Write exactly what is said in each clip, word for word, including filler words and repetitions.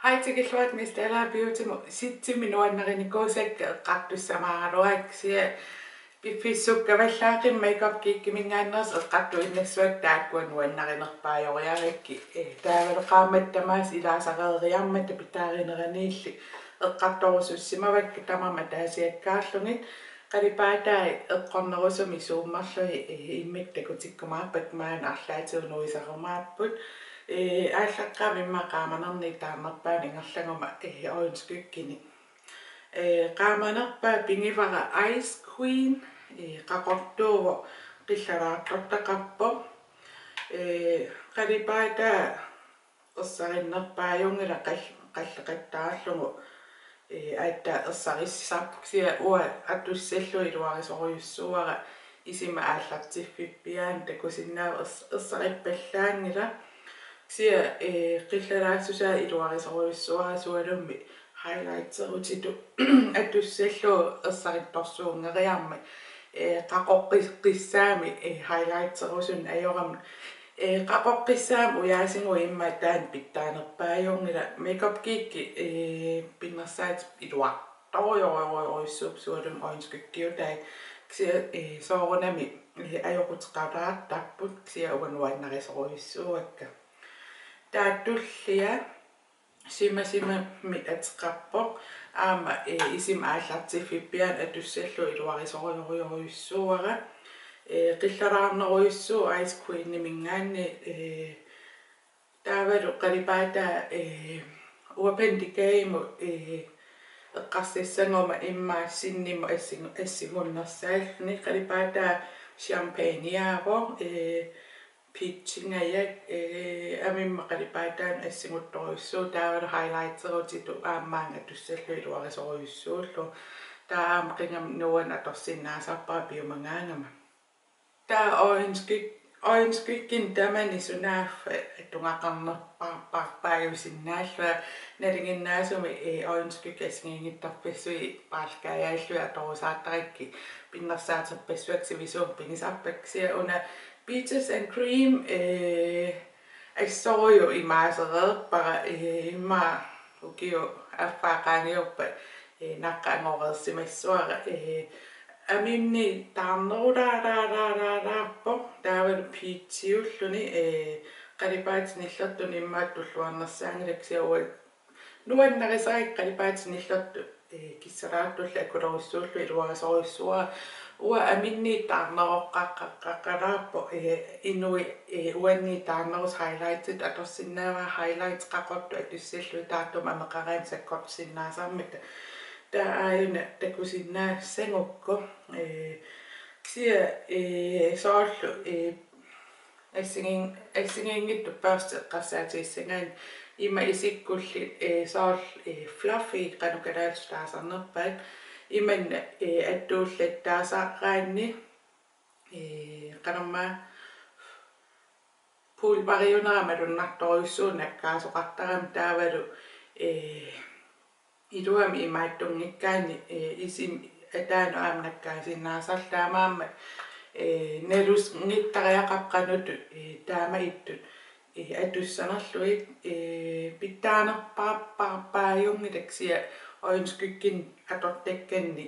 Aa, tikilluarit Mistela Beautymut. Sitsimik nuannarinikuusakka eqqartussamaaraluarakku, kisianni piffissaq sukkavallaaqimmat Makeup Geekiminngaanneersut eqqartuinnassuakka, taakkua nuannarinerpaajoriarakkit. Eh, taavalu qaammatit tamaasa ilaasareeriarmata pitaarineraniilli eqqartorusussimavakka tamarmik ataasiakkaarlugit. Qalipaatai eqqornerusumik zoomerlugit, eh, immikkut takutikkumaarpakka, maani arlaatigut nuisarumaapput. Eh, aallaqqaammut immaqa qaamanerniit taarnerpaanut ingerlaguma, eh, øjenskyggenik. Eh, qaamanerpaaq pigivara Ice Queen, eh, qaqortuuvoq, qillalaartortaqarpoq. Eh, qalipaataa ersarinnerpaajunngilaq qall-, qalleqattaarlugu, eh, aatsaat ersarissisarpoq, kisianni uanga atussallugu iluarisorujussuuara, isima aallartiffippiaani takusinnaavat, ers-, ersarippallaanngilaq. Kisianni, eh, qillalaassusaa iluarisorujussuuara, sualummik highlightserutitut atussallugu ersarittorsuunngeriarmat. Eh, qaqoqqis-, qissaami, eh, highlightserusunneq ajorami. Eh, qaqoqqissaammat ujaasigut immaqa taanna pitsaanerpaajunngilaq. Makeup Geeki, eh, pinnersaatit iluartorujorujorujussuupput, sualummik øjenskyggiutai. Kisianni, eh, soorunami, eh, ajoquteqalaartarput, kisianni uanga nuannarisorujussuuakka. Taava tullia Shimma Shimmamik ateqarpoq. Aamma, eh, isima aallartiffippiaani atussallugu iluarisorujorujorujussuuara. Eh, qillalaarnerujussuuvoq Ice Queeniminngaanniit, eh, taavalu qalipaataa, eh, Urban Decaymut, eh, eqqarsissaguma immaqa sinnimmut assingu-, assingunnersaalluni. Qalipaataa Champagneavoq, eh, peachingajak, eh, amimma qalipaataanut assingusorujussuuvoq, taavalu highlightserutitut aamma maanga atussallugu iluarisorujussuullugu. Taava aamma qingama nuanneq atorsinnaasarpara piumagaangama. Taava øjenskyg-, øjenskyggenik tamani sunaaffa tungaqarnerpaarpaajusinnaallunga, nalinginnaasumik, eh, øjenskygge assigiinngitsorpassuit paarlakaajaallugit atorusaartarakkit pinnersaaterpassuakka sivisuumik pigisarpakka. Kisianni una Peaches and Cream, eh, assorujuk imaasereerpara, eh, immaqa ukiup affaa qaangiuppat, eh, naqqangoreersimassavara, eh, aminni taarnerulaarpoq, taavalu peachiulluni, eh, qalipaatit nillertut immaqa tulluarnersaanngilakka, kisianni uanga nuannarisarakkit qalipaatit nillertut, eh, kissalaartullu akulerussuullugu iluarisorujussuuara. Uanga aminni taarneroqqaqqaqqalaarpoq, eh, inuit, eh, uanni taarnerusut highlightit atorsinnaavaa, highlights qaqortut atussallugu taartumik ameqaraanni sakkortusinnaasarmata. Taava aajuna takusinnaassagukku, eh, kisianni, eh, soorlu, eh, assigiin-, assigiinngitsut børstit eqqarsaatigissagaanni ima isikkullit, eh, soorlu, eh, fluffy, qanoq kalaallisut taasarnerpaat, imanna, eh, attuullattaasaraanni, eh, qanormaa pulveriunera malunnartorujussuuvoq nakkaasoqartarami, taavalu, eh, iluamik imaattunngikkaanni, eh, isima ataanut aamma nakkaasinnaasarlugu, taamaammat, eh, nalunngittariaqarpoq qanoq, eh, taama ittut, eh, atussanerlugit, eh, pitsaanerpaarpaarpaajunngilaq, kisianni øjenskyggenik atortakkanni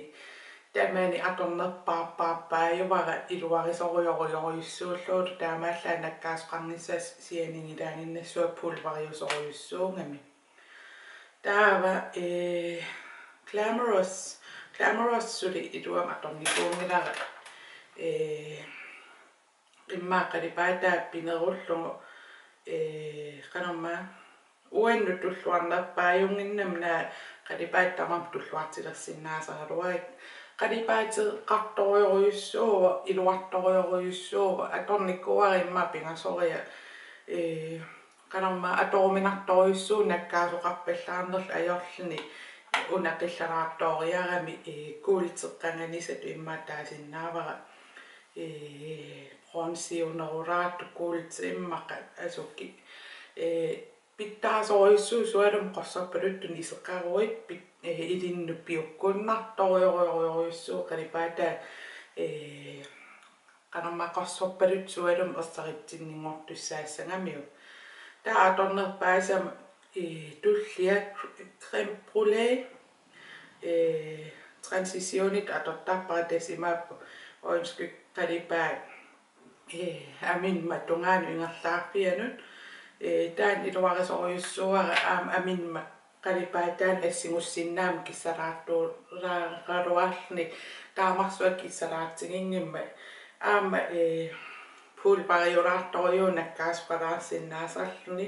tamani atornerpaarpaarpaajuvara iluarisorujorujorujussuullugulu, taamaallaat nakkaasoqarnissaa sianingilaaginnassuara pulveriusorujussuugami. Taava, eh, Glamorous, Glamorous suli iluamik atornikuunngilara, eh, immaqa qalipaataa pinerullugu, eh, qanormaa uannut tulluarnerpaajunnginnama, naak qalipaatit tamarmik tulluartilersinnaasaraluarakku. Qalipaateqartorujorujussuuvoq, iluartorujorujussuuvoq, atornikuuara immaqa pingasoriarluni, eh, qanormaa atoruminartorujussuuvoq nakkaasoqarpallaarnerlu ajorluni. Una qillalaartooriarami, eh, kuulteqqanganisatut immaqa taasinnaavara, eh, bronziunerulaartoq kuulti immaqa asuki. Eh, pitsaasorujussuuvoq, sualummik qorsorpaluttunik iseqaruit pit-, eh, ilinnut piukkunnartorujorujorujussuuvoq qalipaataa, eh, qanormaa qorsorpaluttoq sualummik ersaritsinninngortussaassagamiuk. Taava atornerpaasama Ee, tullia creme brulee, ee, transitionitut atortarpara, tassa imaappoq øjenskygge qalipaat, ee, aminnut tungaanut ingerlaarfianut. Ee, taanna iluarisorujussuuara aamma aminnut qalipaataa assingusinnaammat kissalaartuulaaraluarluni taamarsuaq kissalaartiginngimmat. Aamma, ee, pulveriulaartorujuuvoq nakkaasoqalaarsinnaasarluni.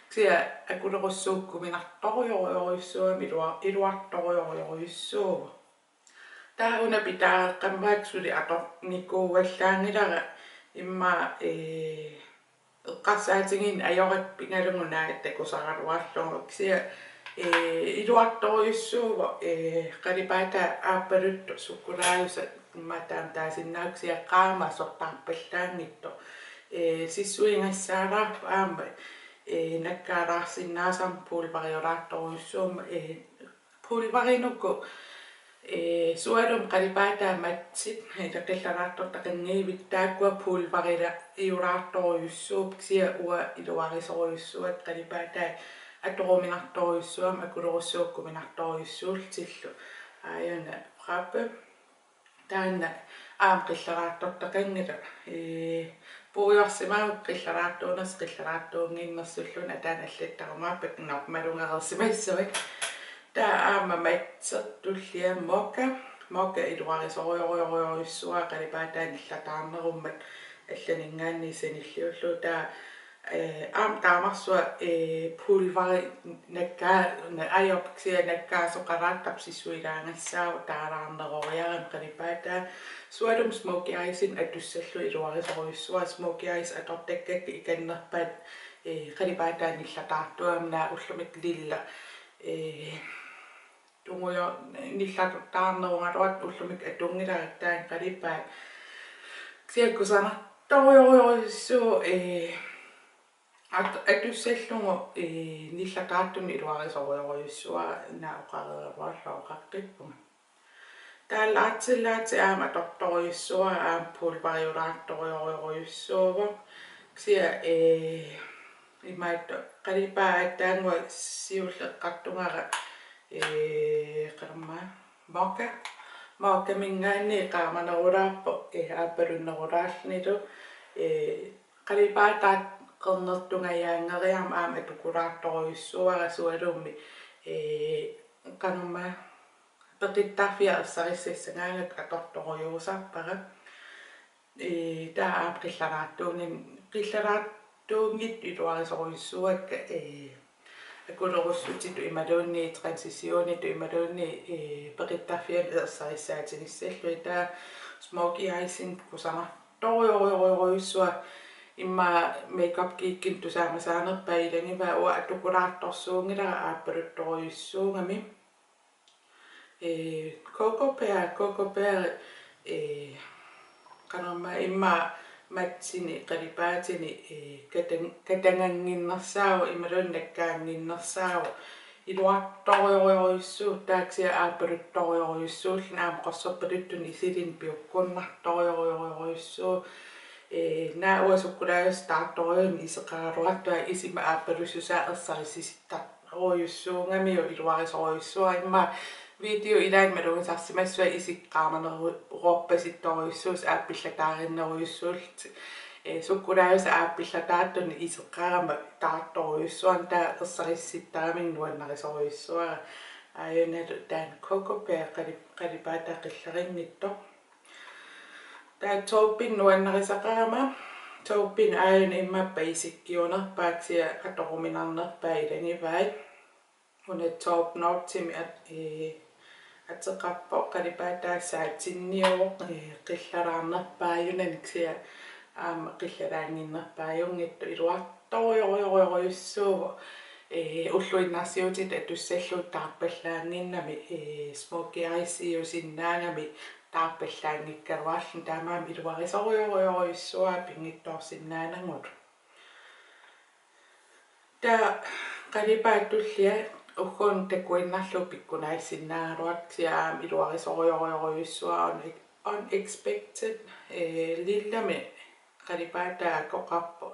Kisianni akulerussuukkuminartorujorujorujussuugami ilua-, iluartorujorujorujussuuvoq. Taava una pitaareqqammaakka suli atornikuuallaanngilara, immaqa, ee, eqqarsaatigiinneq ajorakku pigalugu naak takusaraluarlugu. Kisianni, ee, iluartorujussuuvoq, ee, qalipaataa aappaluttoq sukkulaajusaq, immaqa taama taasinnaavoq, kisianni qaamasoq taarpallaanngitsoq. Ee, sissuigassaalaarpoq aamma, ee, nakkaalaarsinnaasammat pulveriulaartorujussuummat, ee, pulverinuku, ee, sualummik qalipaataa mattit, ee, qillaraartortaqanngivit taakkua pulveriulaartorujussuupput, kisianni uanga iluarisorujussuuakka qalipaataa atoruminartorujussuugami akulerussuukkuminartorujussuullutillu. Aajuna Frappe. Taanna aamma qillaraartortaqanngilaq. Ee, puigorsimagukku qillaraartuunersoq qillaraartuunnginnersulluunniit, ataani allattarumaarpakka, nå, malugereersimassavat. Taava aamma mattit, tullia Mocha. Mocha iluarisorujorujorujussuuara qalipaataa nillataarnerummat allaninngaanniit sanilliullugu. Taava, ee, aamma taamarsuaq, ee, pulveri nakkaa-, na-, ajorpoq, kisianni nakkaasoqalaartarpoq, sissuilaagassaavoq taalaarneroriarami qalipaataa. Sualummik smokey eyesinik atussallugu iluarisorujussuuara, smokey eyes atortakkakka ikannerpaat, ee, qalipaataa nillataartuugami, naak ullumikkut lilla, ee, tungujo-, nillataarnerugaluartoq ullumikkut atunngilara taanna qalipaat. Kisianni kusanartorujorujorujussuuvoq, ee, at-, atussallugu, ee, nillataartunut iluarisorujorujussuuara, naak oqareeraluarlunga oqaqqippunga. Taava Latte Latte aamma atortorujussuuara, aamma pulveriulaartorujorujorujussuuvoq. Kisianni, ee, imaattoq qalipaat aatsaannguaq siulleq eqqartugara, ee, qanormaa, Mocha. Mochaminngaanniit qaamanerulaarpoq, ee, aappalunnerulaarlunilu, ee, qalipaataa qernertungajaanngeriarmat aamma atukulaartorujussuuara, sualummik, ee, qanormaa, peqittarfiat ersarissassagaangakku atortorujussuusarpara. Ee, taava aamma qillaraartuunngin-, qillaraartuunngitsut iluarisorujussuuakka, ee, akulerussutitut imaluunniit transitionitut imaluunniit, ee, peqittarfianut ersarissaatigissallugit. Taava smokey eyesinik kusanartorujorujorujussuara, immaqa Makeup Geekinik tusaamasaanerpaat ilagivaa, uanga atukulaartorsuunngilara aappaluttorujussuugami. Ee, Cocoa Bear, Cocoa Bear, ee, qanormaa, immaqa mattinik qalipaatinik, ee, katan-, katagannginnersaavoq imaluunniit nakkaannginnersaavoq. Iluartorujorujorujussuuvoq, taava kisianni aappaluttorujorujussuulluni, aamma qorsorpaluttunik isilinnut piukkunnartorujorujorujussuuvoq. Ee, naak uanga sukkulaajusaq taartorujuunik iseqaraluartunga, isima aappalussusaa ersarissisittar- rujussuugamiuk iluarisorujussuuara. Immaqa video ilaanni malugisarsimassavat isikka qaamaneru-, -rorpasittorujussuusoq, aappillataarinnerujussuullutik. Ee, sukkulaajusaq aappillataartunik iseqarama taartorujussuarnik, taava ersarissittaramigit nuannarisorujussuuara. Aajunalu taanna Cocoa Bear qali-, qalipaataa qillarinngitsoq. Taava taupe nuannarisaqarama, taupe aajuna immaqa basickiunerpaat kisianni atoruminarnerpaat ilagivai. Una Taupe Notchimik at-, ee, ateqarpoq, qalipaataa saatiniuvoq, ee, qillalaarnerpaajunani kisianni aamma qillalaannginnerpaajunngitsoq, iluartorujorujorujussuuvoq. Ee, ulluinnarsiutitut atussallugu taarpallaannginnami, ee, smokey eyesiusinnaagami taarpallaanngikkaluarluni, taamaammat iluarisorujorujorujussuuara pinngitsoorsinnaanagu. Taava qalipaat tullia ugguuna takuinnarlugu pikkunaassinnaagaluartoq kisianni aamma iluarisorujorujorujussuuara, Un-, Unexpected, ee, lillamik qalipaataa akoqarpoq.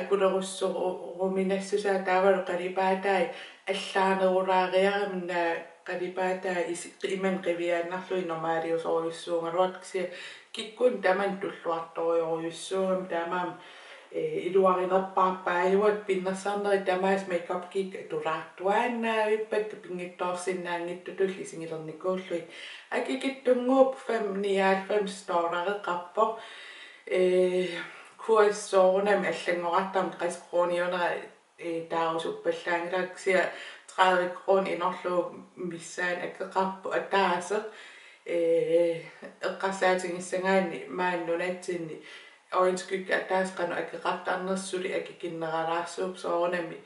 akulerussoruminassusaa taavalu qalipaatai allaanerulaariaramik, qalipaatai isi-, imannak qiviaannarlugit normaaliusorujussuugaluartut, kisianni kikkunnit tamanit tulluartorujorujussuugami, taamaammat ee, iluarinerpaarpaajuakka pinnersarnerit tamaasa Makeup Geek atulaartuaannavippakka pinngitsoorsinnaanngitsutullu isigilernikuullugit. Akikitsunnguuppoq fem nioghalvfems dollareqarpoq. Ee, kurs soorunami allanngorartarmat qassit koruuniunera, ee, taarusuppallaanngilara, kisianni tredive koruunit inorlugu missaani akeqarpoq ataaseq. Ee, eqqarsaatigissagaanni maani nunatsinni øjenskygge ataaseq qanoq akeqartarnersoq suli akikinneralaarsuuvoq, soorunami,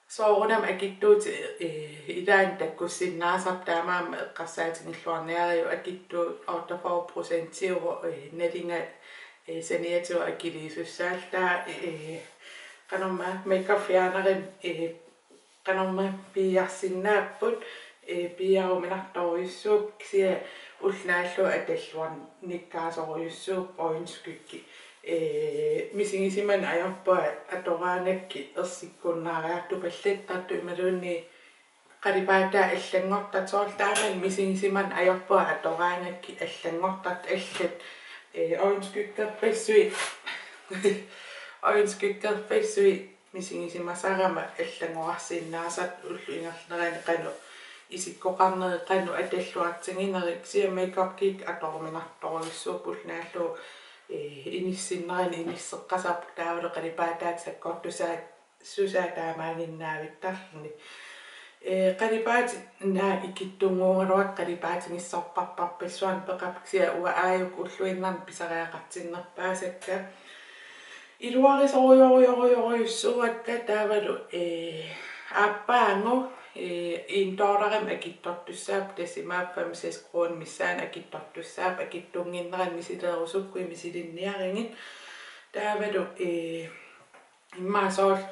soorunami akitsuutit, ee, ilaanni takkussinnaasarput, taamaammat eqqarsaatigilluarniariuk. Akitsuut otteogfyrre procentiuvoq, ee, nalinga, ee, saniatigut akiliisussaallutik, ee, qanormaa, Makeup Fjernerimik, ee, qanormaa, piiarsinnaapput, ee, piiaruminartorujussuupput, kisianni ulloq naallugu atalluarnikkaasorujussuupput øjenskygge. Ee, misigisimaneq ajorpunga atoraangakkit ersikkunnaariartupallattartut imaluunniit qalipaataa allanngortartut, soorlu taamani misigisimaneq ajorpunga atoraangakkit allanngortartut allat, ee, øjenskyggerpassuit, øjenskyggerpassuit misigisimasarama allanngorarsinnaasartut ullup ingerlanerani qanoq isikkoqarnerit, qanoq atalluartiginerit, kisianni Makeup Geek atoruminartorujussuupput, ulloq naallugu, ee, inissinnerani inisseqqasarput taavalu qalipaataat sakkortusaat susaa taamaaginnaavittarluni. Ee, qalipaatit naak ikittunnguugaluartut qalipaatigissarparparpassuarnik peqarput, kisianni uanga aajuku ulluinnarni pisariaqartinnerpaasakka. Iluarisorujorujorujussuuakka taavalu, ee, aappaagu, ee, en dollarimik akitsortussaapput, tassa imaappoq fem seks koruunit missaani akitsortussaapput, akitsunnginneranni misileerusukkuit misilinniarigit. Taavalu, ee, immaqa soorlu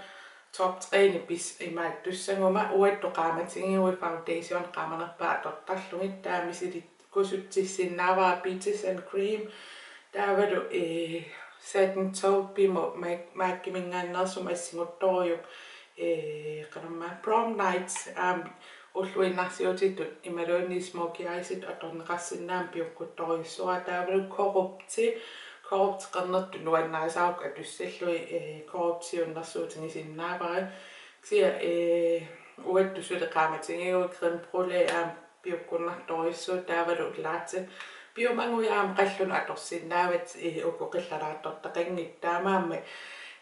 top tre-nik pis-, imaattussaguma uattut qaamatigiguit foundation qaamanerpaat atortarlugit, taava misilikkusutsissinnaavara Peaches and Cream. Taavalu, ee, Satin Taupemut MAC-, MAC-imingaanneersumut assinguttorujuk, ee, qanormaa, Prom Night aamma ulluinnarsiutitut imaluunniit smokey eyes-itut atorneqarsinnaammat piukkuttorujussuuara, taavalu Corrupti, Corrupti qernertut nuannarisaarukkit atussallugit, ee, Corruptiunnersuutigisinnaavara. Kisianni, ee, uattut suli qaamatigiguit crème brûlée aamma piukkunnartorujussuuvoq taavalu latte. Piumaguit aamma qallunut atorsinnaavat, ee, uku qillalaartortaqanngitsut, taamaammat,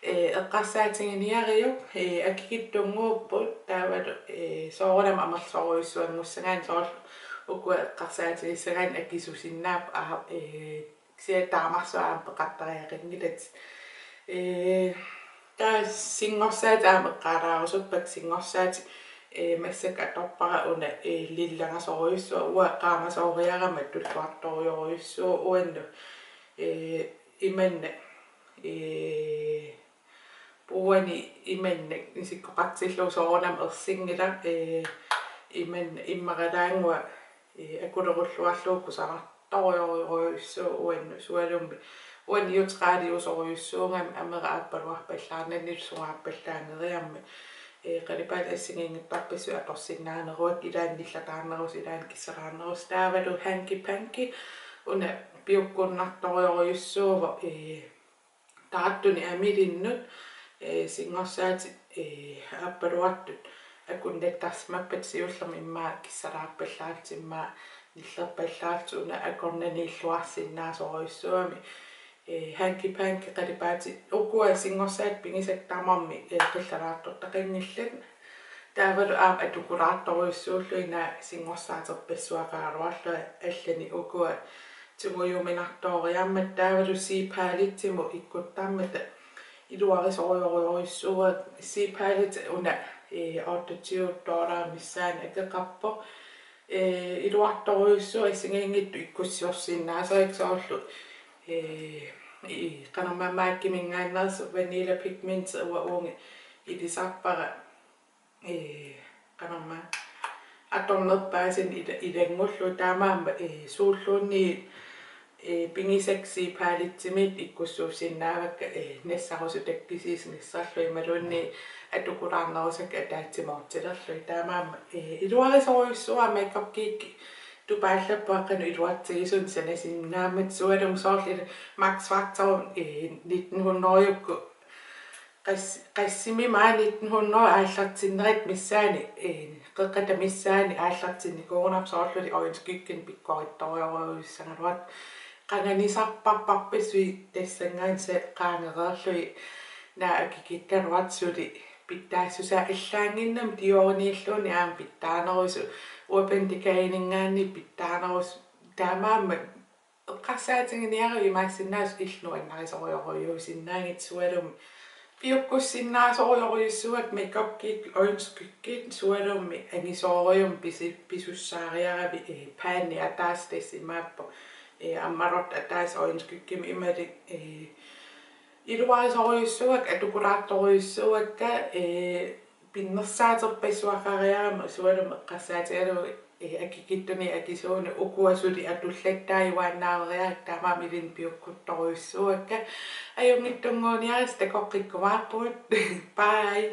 ee, eqqarsaatiginiariuk, ee, akikitsunnguupput taavalu, ee, soorunami amerlasoorujussuanngussagaanni, soorlu uku eqqarsaatigissagaanni akisusinnaapput, aa, ee, kisianni taamarsuaq aamma peqartariaqanngilatit. Ee, taava singorsaatit aamma eqqaalaarusuppakka, singorsaatit, ee, massakkut atorpara una, ee, lillangasorujussuaq, uanga qaamasooriarama tulluartorujorujussuuvoq uannut, ee, imannak, ee, puuani imannak isikkoqartillugu, soorunami ersinngilaq, ee, imannak immaralaannguaq, ee, akulerulluarlugu kusanartorujorujussuuvoq uannut, sualummik uanga neutraliusorujussuugami amera aappaluarpallaarnanilu sungaarpallaanngeriarmat. Ee, qalipaatit assigiinngitsorpassuit atorsinnaaneruakkit, ilaanni nillataarnerusut, ilaanni kissalaarnerusut. Taavalu Hanky Panky, una piukkunnartorujorujussuuvoq, ee, taartunik amilinnut, ee, singorsaatit, ee, aappaluartut akunnattarsimappat siullermik immaqa kissalaarpallaarlutik, immaqa nillerpallaarlutik, una akornanniilluarsinnaasorujussuugami. Ee, Hanky Panky qalipaatit ukua singorsaatit pigisakka tamarmik, ee, qillalaartortaqanngillat. Taavalu aamma atukulaartorujussuullugit naak singorsaaterpassuaqaraluarlunga, allanik ukua tungujuminartooriarmata. Taavalu Z Palettemut ikkuttarmata iluarisorujorujussuuara. Z Palette una, ee, otteogtyve dollarit missaani akeqarpoq. Ee, iluartorujussuuvoq, assigiinngitsut ikkussiorsinnaasarikka, soorlu, ee, i-, qanormaa, MAC-imingaanneersoq Vanilla Pigment uanga uunga ilisarpara, ee, qanormaa, atornerpaasini ila-, ilanngullugu, taamaammat, ee, suulluunniit, ee, pigisakka Z-Palettemiit ikkussuussinnaavakka, ee, nassarusutakka kisiisa nassarlugit imaluunniit atukulaarnerusakka ataatsimoortilerlugit. Taamaammat, ee, iluarisorujussuuara Makeup Geek tupaallappunga qanoq iluartigisunik sanasinnaammat, sualummik soorlu Max Factor, ee, nitten hundrede-ukkut qas-, qassimi maani nitten hundrede aallartinnerit missaani, ee, qeqqata missaani aallartinnikuugunarput, soorluli øjenskyggenik pikkorissorujorujussuugaluartut. Qanganisarparparpassuit tassanngaanniit qaangereerlugit naak akikikkaluartut, suli pitsaassusaa allaannginnami Dioriniilluunniit aamma pitsaanerusut, Urban Decayninngaanniit pitsaanerusut. Taamaammat eqqarsaatiginiarlugu imaassinnaavoq illit nuannarisorujussuusinnaagit, sualummik piukkussinnaasorujorujussuuakka Makeup Geek øjenskyggit, sualummik angisoorujussuarmik pisi-, pisussaariaravit, ee, paani ataaseq tassa imaappoq, ee, ammalortoq ataaseq øjenskyggimik, imaluunniit, ee, iluarisorujussuuakka, atukulaartorujussuuakka, ee, pinnersaaterpassuaqariarama, sualummik eqqarsaatigalugu, ee, akikitsunik akisuunik ukua suli atullattaat uannaaveriarakku, taamaammat ilinnut piukkuttorujussuuakka. Ajunngitsunnguuniarisi, takoqqikkumaarpugut. Bye.